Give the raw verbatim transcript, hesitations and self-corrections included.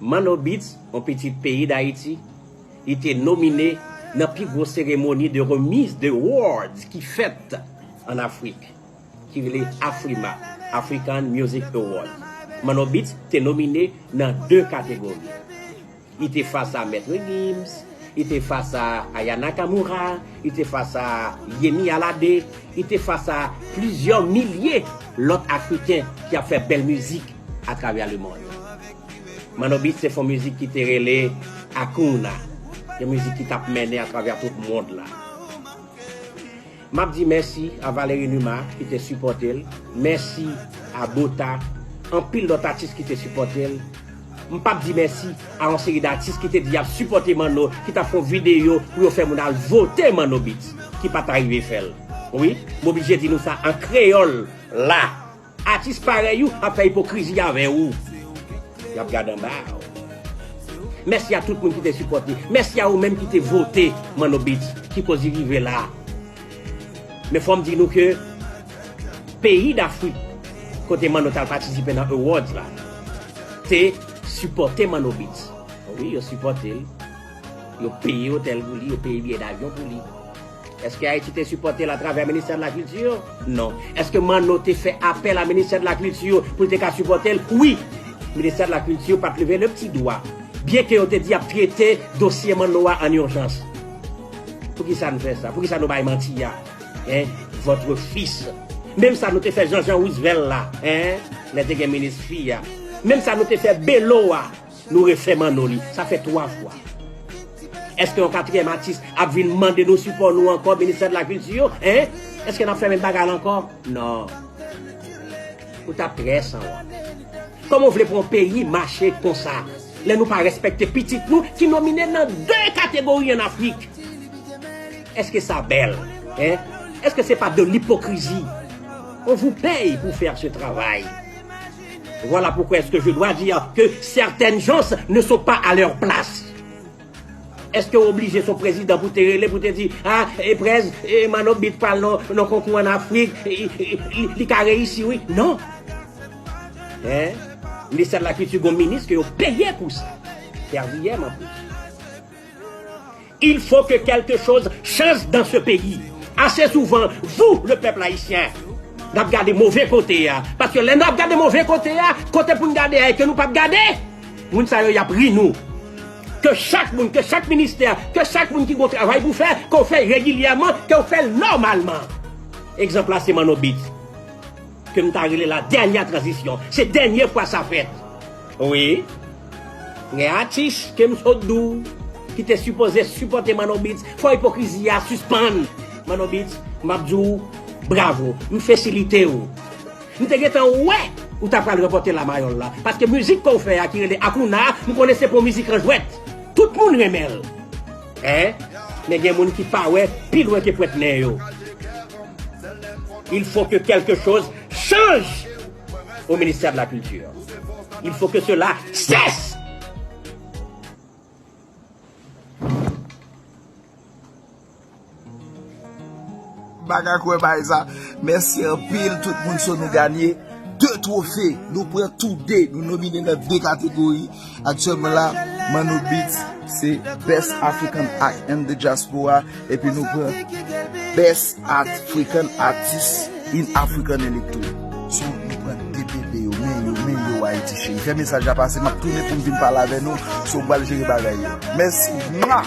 Manno Beats, yon pitit peyi Dayiti, li te nomine nan pi gwo seremoni de remise de awards ki fèt ann Afrik, ki rele Afrima, African Music Awards. Manno Beats te nomine nan de kategori. Li te fas a Maître Gims, li te fas a Aya Nakamura, li te fas a Yemi Alade, li te fas a plizyè milye lòt Afriken ki ap fè bèl mizik atravè lemonn. Manno Beats se fon mizik ki te rele Akouna, yon mizik ki t ap mennen atravè tout mond la. M ap di mèsi a Valery Numa ki te sipòte l, mèsi a Bota, anpil lòt atis ki te sipòte l. M p ap di mèsi a yon seri d atis ki te di y ap sipòte Manno, ki t ap fè yon videyo pou yo fè moun al vote Manno Beats, ki pa t arive fè l. Wi, m oblije di nou sa an kreyòl la. Atis parèy ou ap fè ipokrizi avè ou. Y ap gade anba ou. Mèsi a tout moun ki te sipòte. Mèsi a ou menm ki te vote Manno Beats, ki koz li rive la. Men fò m di nou ke peyi Dafrik, kote Manno t al patisipe nan awards la, te sipòte Manno Beats. Wi, yo sipòte l. Yo peye otèl pou li, yo peye biyè davyon pou li. Èske Ayiti te sipòte l atravè Ministè de la Kilti? Non. Èske Manno te fè apèl a Ministè de la Kilti pou l te ka sipòte l? Wi. Ministè de la Kilti pa t leve le pti dwa. Byen ke yo te di y ap trete dosye Manno a an ijans. Poukisa nou fè sa? Poukisa nou bay manti a? Hein? Votre fils. Menm sa nou te fè Jean Jean Roosevelt la, hein? Lè te gen minis fi a. Menm sa nou te fè Belo a. Nou refè Manno li. Sa fè twa fwa. Èske yon katriyèm atis ap vin mande nou sipò nou ankò, Ministè de la Kilti yo? Hein? Èske n ap fè menm bagay la ankò? Non. Ou t ap trè sanwont. Kòman w vle pou yon peyi mache konsa? Lè nou pa respekte pitit nou ki nomine nan de kategori ann Afrik. Èske sa bèl? Hein? Èske se pa de lipokrizi? On vous paye pour faire ce travail. Voilà pourquoi est-ce que je dois dire que certaines gens ne sont pas à leur place. Èske w oblije se yon prezidan pou te rele, pou te di, ah, e prèz, e Manno Beats pral nan, nan konkou ann Afrik, e, e, e, li, li ka reyisi, wi? Non. Hein? Ministè de la Kilti gon minis ke yo peye pou sa. Kèviyè m anplis. Il faut que quelque chose change dans ce pays. Assez souvent, vous, le peuple haïtien, n ap gade move kote a. Paske lè n ap gade move kote a, kote pou n gade a e ke nou p ap gade, moun sa yo y ap ri nou. Ke chak moun, ke chak ministè, ke chak moun ki gon travay pou fè, ke w fè regilyèman, ke w fè l nòmalman. Egzanp la se Manno Beats. Ke m ta rele la dènyè tranzisyon. Se dènye fwa sa fèt. Wi. Gen atis ke m sot di w ki te sipoze sipòte Manno Beats. Fò ipokrizi a sispann. Manno Beats, m ap di w bravo. M fesilite w. M te gentan wè ou ta pral ranpòte lamayòl la. Paske mizik ke w fè a ki rele Akouna, m konnen se pa yon mizik an jwèt. Tout moun renmen l. Hein? Men gen moun ki pa wè pi lwen ke pwent nen yo. Il faut que quelque chose change au ministère de la Culture. Il faut que cela cesse. M pa ka kwè bagay sa. Mèsi anpil tout moun, so nou ganye de twofe. Nou pran tou de. Nou nomine nan de kategori. Aktyèlman la, Manno Beats se Best African Act in the Diaspora. Epi nou pran Best African Artist in African Electorate. So, nou pran de bebe yo, men yo, men yo, Ayiti cheri. Fè mesaj la pase, m ap tounen pou m vin pale avè nou. So, m pral jere bagay yo. Mèsi. Mwa!